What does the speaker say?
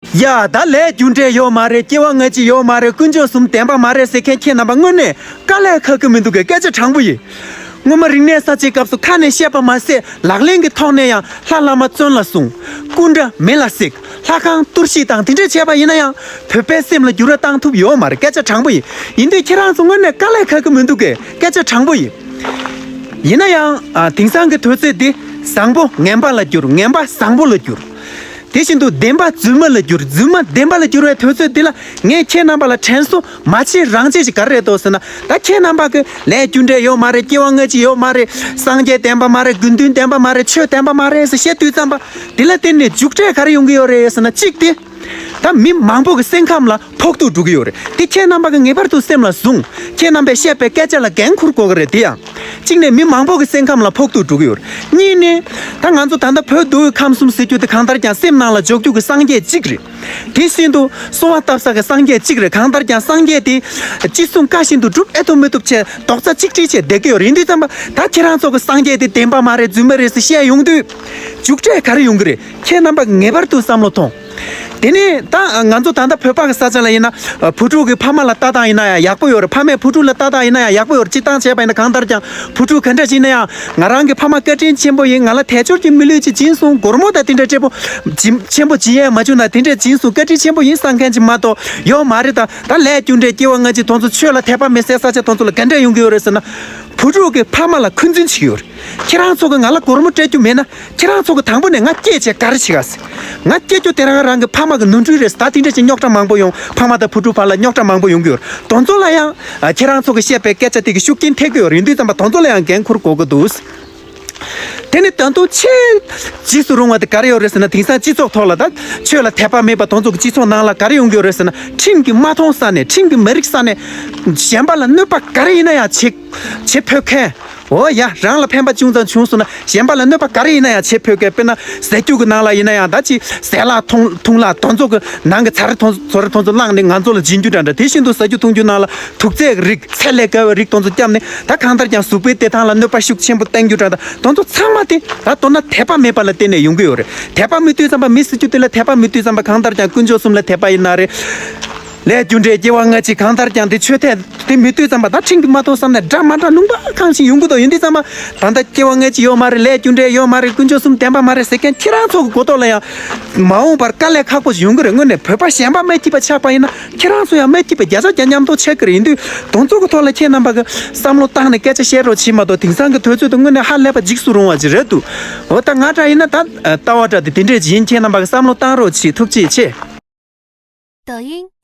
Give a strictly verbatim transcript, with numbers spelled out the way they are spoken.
ཡ་ད་ལས་རྒྱུ་འབྲས་ཡོད་མ་རེད། སྐྱེ་བ་སྔ་ཕྱི་ཡོད་མ་རེད། དཀོན་མཆོག་གསུམ་བདེན་པ་མ་རེད་ཟེར་མཁན་ཁྱེད་རྣམ་པ་དངོས་གནས་དཀའ་ལས་ཁག་གི་མི་འདུག་གས། སྐད་ཆ་དྲང་པོ་ཡིན། སྔོན་མ་རིག་གནས་གསར་བརྗེའི་སྐབས་སུ་ཁ་ནས་བཤད་པ་མ་ཟད་ལག་ལེན་གྱི་ཐོག་ནས་ཡང་ལྷ་བླ་མ་བཙོན་ལ་བཟུང་། སྐུ་འདྲ་མེ་ལ་བསྲེགས། ལྷ་ཁང་གཏོར་བཤིག་དང་དེ་འདྲས་བྱས་པ་ཡིན་ན་ཡང་བོད་པའི་སེམས་ལ་འགྱུར་བ་བཏང་ཐུབ་ཡོད་མ་རེད། སྐད་ཆ་དྲང་པོ་ཡིན། ཡིན་དུས་ཁྱེད་རང་ཚོ་དངོས་གནས་དཀའ་ལས་ཁག་གི་མི་འདུག་གས། སྐད་ཆ་དྲང་པོ་ཡིན། ཡིན་ན་ཡང་ཨ་དེང་སང་གི་དུས་ཚོད་འདི་བཟང་པོ་ངན་པ་ལ་འགྱུར། ངན་པ་བཟང་པོ་ལ་འགྱུར། དེ་བཞིན་དུ་བདེན་པ་རྫུན་མ་ལ་འགྱུར། རྫུན་མ་བདེན་པ་ལ་འགྱུར་བའི་དུས་ཚོད་འདི་ལ་ངས་ཁྱེད་རྣམ་པ་ལ་དྲན་གསོ་མ་བྱེད་རང་བྱེད་ཅིག་ག་རེ་རེད་འདུག་ཟེར་ན། ད་ཁྱེད་རྣམ་པ་གི་ལས་རྒྱུ་འབྲས་ཡོད་མ་རེད། སྐྱེ་བ་སྔ་ཕྱི་ཡོད་མ་རེད། སངས་རྒྱས་བདེན་པ་མ་རེད། དགེ་འདུན་བདེན་པ་མ་རེད། ཆོས་བདེན་པ་མ་རེད་ཟེར་བཤད་དུས་ཙམ་པ་འདི་ལ་བརྟེན་ནས་མཇུག་འབྲས་ག་རེ་ཡོང་གི་ཡོད་རེད་ཟེར་ན། གཅིག་དེ། ད་མི་མང་པོ་གི་སེམས་ཁམས་ལ་ཕོག་ཐུག་འགྲོ་གི་ཡོད་རེད། དེ་ཁྱེད་རྣམ་པ་གི་ངེས་པར་དུ་སེམས་ལ་ཟུངས། ཁྱེད་རྣམ་པས་བཤད་པའི་སྐད་ཆ་ལ་འགན་འཁུར་དགོས་ཀྱི་རེད། དེ་ཡང་གཅིག་ནས་མི་མང་པོ་གི་སེམས་ཁམས་ལ་ཕོག་ཐུག་འགྲོ་གི་ཡོད་རེད། གཉིས་ནས་ད་ང་ཚོ་ད་ལྟ་བོད་འདུལ་བའི་ཁམས་གསུམ་ཟེར་རྒྱུ་དེ་གང་ལྟར་ཀྱང་སེམས་ནང་ལ་འཇོག་རྒྱུ་གི་སངས་རྒྱས་གཅིག་རེད། དེ་བཞིན་དུ་གསོལ་བ་བཏབ་ས་གི་སངས་རྒྱས་གཅིག་རེད། གང་ལྟར་ཀྱང་སངས་རྒྱས་དེ་ཅི་གསུང་བཀའ་བཞིན་དུ་སྒྲུབ་ཨེ་ཐུབ་མི་ཐུབ་བྱས་རྡོག་རྩ་གཅིག་སྒྲིལ་བྱས་བསྡད་ཀྱི་ཡོད་རེད། ཡིན་དུས་ཙམ་པ་ད་ཁྱེད་རང་ཚོ་གི་སངས་རྒྱས་དེ་བདེན་པ་མ་རེད། རྫུན་མ་རེད་ཟེར་བཤད་ཡོང་དུས་མཇུག་འབྲས་ག་རེ་ཡོང་གི་རེད། ཁྱེད་རྣམ་པ་ངེས་པར་དུ་བསམ་བློ་ཐོངས། དེ་ནས་ད་ང་ཚོ་ད་ལྟ་བོད་པ་གི་ས་ཆ་ལ་ཡིན་ན་བུ་ཕྲུག་གི་ཕ་མ་ལ་ལྟ་སྟངས་ཡིན་ན་ཡང་ཡག་པོ་ཡོད་རེད། ཕ་མས་བུ་ཕྲུག་ལ་ལྟ་སྟངས་ཡིན་ན་ཡང་ཡག་པོ་ཡོད་རེད། སྤྱིར་བཏང་བྱས་པ་ཡིན་ན་གང་ལྟར་ཀྱང་བུ་ཕྲུག་ག་འདྲ་ཞིག་ཡིན་ན་ཡང་ང་རང་གི་ཕ་མ་བཀའ་དྲིན་ཆེན་པོ་ཡིན། ང་ལ་དལ་འབྱོར་གྱི་མི་ལུས་ཅིག་སྦྱིན་སོང་། སྒོར་མོ་དང་དེ་འདྲ་ཆེན་པོ་ཆེན་པོ་སྦྱིན་ཡས་མ་བྱུང་ན་དེ་འདྲ་སྦྱིན་སོང་། བཀའ་དྲིན་ཆེན་པོ་ཡིན་བསམ་མཁན་ཅིག་མ་གཏོགས་ཡོད་མ་རེད། ད་ད་ལས་རྒྱུ་འབྲས་སྐྱེ་བ་སྔ་ཕྱི་དེ་ཚོ་ཆོས་ལ་དད་པ་མེད་སའི་ས་ཆ་དེ་ཚོ་ལ་ག་འདྲ་ཡོང་གི་ཡོད་རེད་ཟེར་ན། བུ་ཕྲུག་གི་ཕ་མ་ལ་འཁོན་འཛིན་བྱེད་ཀྱི་ཡོད་རེད། ཁྱེད་རང་ཚོ་གི་ང་ལ་སྒོར་མོ་སྤྲད་རྒྱུ་མེད་ན། ཁྱེད་རང་ཚོ་གི་དང་པོ་ནས་ང་སྐྱེས་བྱས་ག་རེ་བྱེད་ག་ཟེར། ང་སྐྱེ་རྒྱུ་དེ་རང་རང་གི་ཕ་མ་གི་ནོར་འཁྲུལ་རེད་ཟེར། ད་དེ་འདྲ་ཅིག་རྙོག་དྲ་མང་པོ་ཡོང་། ཕ་མ་དང་བུ་ཕྲུག་བར་ལ་རྙོག་དྲ་མང་པོ་ཡོང་གི་ཡོད་རེད། དེ་ཚོ་ལ་ཡང་ཨ་ཁྱེད་རང་ཚོ་གི་བཤད་པའི་སྐད་ཆ་དེ་གི་ཤུགས་རྐྱེན་ཐེབས་ཀྱི་ཡོད་རེད། ཡིན་དུས་ཙམ་པ་དེ་ཚོ་ལ་ཡང་འགན་འཁུར་དགོས་ཀྱི་འདུག། དེ་ནི་ད་དུང་ཆེས་འཇིགས་སུ་རུང་བ་དེ་ག་རེ་ཡོད་རེད་ཟེར་ན། དེང་སང་སྤྱི་ཚོགས་ཐོག་ལ་ད་ཆོས་ལ་དད་པ་མེད་པ་དེ་ཚོ་གི་སྤྱི་ཚོགས་ནང་ལ་ག་རེ་ཡོང་གི་ཡོད་རེད་ཟེར་ན། ཁྲིམས་ཀྱིས་མ་མཐོང་ས་ནས། ཁྲིམས་ཀྱིས་མ་རིག་ས་ནས་གཞན་པ་ལ་གནོད་པ་ག་རེ་ཡིན་ན་ཡང་བྱེད་བྱེད་ཕོད་མཁན། འོ་ཡ། རང་ལ་ཕན་པ་ཅུང་ཙམ་བྱུང་སོང་ན་གཞན་པ་ལ་གནོད་པ་ག་རེ་ཡིན་ན་ཡང་བྱེད་ཕོད་མཁན། དཔེར་ན་ཟས་རྒྱུ་གི་ནང་ལ་ཡིན་ན་ཡང་ད་ཅི་ཟས་ལྷག་འཐུང་འཐུང་ལྷག་དེ་ཚོ་གི་ནང་གི་ཚ་རེ་ཐོན་ཚོ་རེ་ཐོན་ཚོ་བླངས་ནས་ང་ཚོ་ལ་སྦྱིན་རྒྱུ་འདྲ་འདྲ། དེ་བཞིན་དུ་ཟ་རྒྱུ་འཐུང་རྒྱུ་ནང་ལ་དུག་རྫས་རིགས་ཚད་ལས་བརྒལ་བའི་རིགས་དེ་ཚོ་བརྒྱབ་ནས། ད་གང་ལྟར་ཀྱང་གཟུགས་པོའི་བདེ་ཐང་ལ་གནོད་པ་ཤུགས་ཆེན་པོ་བཏང་རྒྱུ་འདྲ་འདྲ། དེ་ཚོ་ཚང་མ་དེ་ད་མདོར་ན་དད་པ་མེད་པ་ལ་བརྟེན་ནས་ཡོང་གི་ཡོད་རེད། དད་པ་མི་ཐུབ་ཙམ་པ། མི་ཟེར་རྒྱུ་དེ་ལ་དད་པ་མི་ཐུབ་ཙམ་པ། གང་ལྟར་ཀྱང་དཀོན་མཆོག་གསུམ་ལ་དད་པ་ཡིན་ན་རེད། ལས་རྒྱུ་འབྲས་སྐྱེ་བ་སྔ་ཕྱི་གང་ལྟར་ཀྱང་དེ་ཆོས་དད་དེ་མི་ཐུབ་ཙམ་པ། ད་ཁྲིམས་ཀྱིས་མ་མཐོང་བསམ་ནས་འདྲ་མ་འདྲ་ལུང་པ་གང་ཞིག་ཡོང་གི་འདུག། ཡིན་དུས་ཙམ་པ་ད་ལྟ་སྐྱེ་བ་སྔ་ཕྱི་ཡོད་མ་རེད། ལས་རྒྱུ་འབྲས་ཡོད་མ་རེད། དཀོན་མཆོག་གསུམ་བདེན་པ་མ་རེད་ཟེར་མཁན་ཁྱེད་རང་ཚོ་གི་མགོ་ཐོག་ལ་ཡང་མ་འོངས་པར་དཀའ་ལས་ཁག་པོ་ཞིག་ཡོང་གི་རེད། དངོས་གནས་བོད་པ་གཞན་པ་མ་སྐྱིད་པ་ཆགས་པ་ཡིན་ན་ཁྱེད་རང་ཚོ་ཡང་མ་སྐྱིད་པ་བརྒྱ་ཆ་བརྒྱ་མཉམ་དུ་ཆགས་ཀྱི་རེད། ཡིན་དུས་དེ་ཚོ་གི་ཐོག་ལ་ཁྱེད་རྣམ་པ་གི་བསམ་བློ་བཏང་ནས་སྐད་ཆ་བཤད་རོགས་བྱེད་མ་གཏོགས། དེང་སང་གི་དུས་ཚོད་དུ་དངོས་གནས་ཧ་ལས་པ་འཇིགས་སུ་རུང་བ་ཅིག་རེད་འདུག། འོ་ད་ང་འདྲ་ཡིན་ན་ད་ལྟ་བ་འདྲ་དེ་དེ་འདྲས་ཅིག་ཡིན། ཁྱེད་རྣམ་པ་གི་བསམ་བློ་བཏང་རོགས་བྱེད། ཐུགས་རྗེ་ཆེ། 抖音